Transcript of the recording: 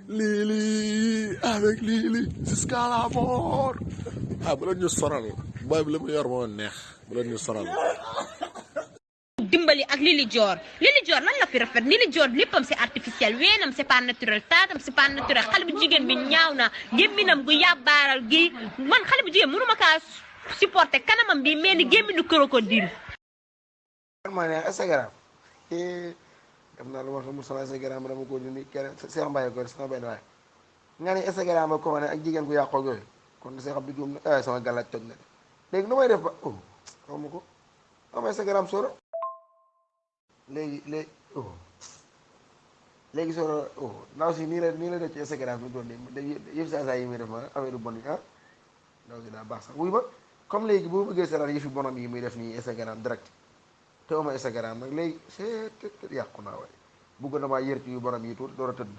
Lili avec Lili jusqu'à la mort ah bu leen ñu sonal booy bi li mu yor moo neex bu leen ñu sonal. dimbali ak Lili Dior lan la fi rafet Lili Dior léppam c'est artificiel weenam c'est pas naturel taatam c'est pas naturel xale bu jigéen bi ñaaw na gémminam gu yàbbaaral gi man xale bu jigéen mënuma kaa supporter kanamam bi mel ni gémminu crocodile. man ne Instagram def naa lu ma xamul sama Instagram dama ko ni kenn Cheikh Mbaye ko sama benn waay nga ni Instagram ba ko ne ak jigéen gu yàqoo yooyu kon Cheikh Abdou Dioum ne sama gàllaaj toj na léegi nu may def ba xaw ma ko sama Instagram soro léegi soro ndaw si nii la def ci Instagram bi doon nii yëf saa yi muy def ma affaire du bon yi ndaw si daa baax sax wuy ma comme léegi boo bëggee seetaan yëfi bonam yi muy def nii Instagram direct te oma Instagram nag léegi c'est yàqu naa waaye bugg na maa yër ci yu bonam yi tuuti door a tëdd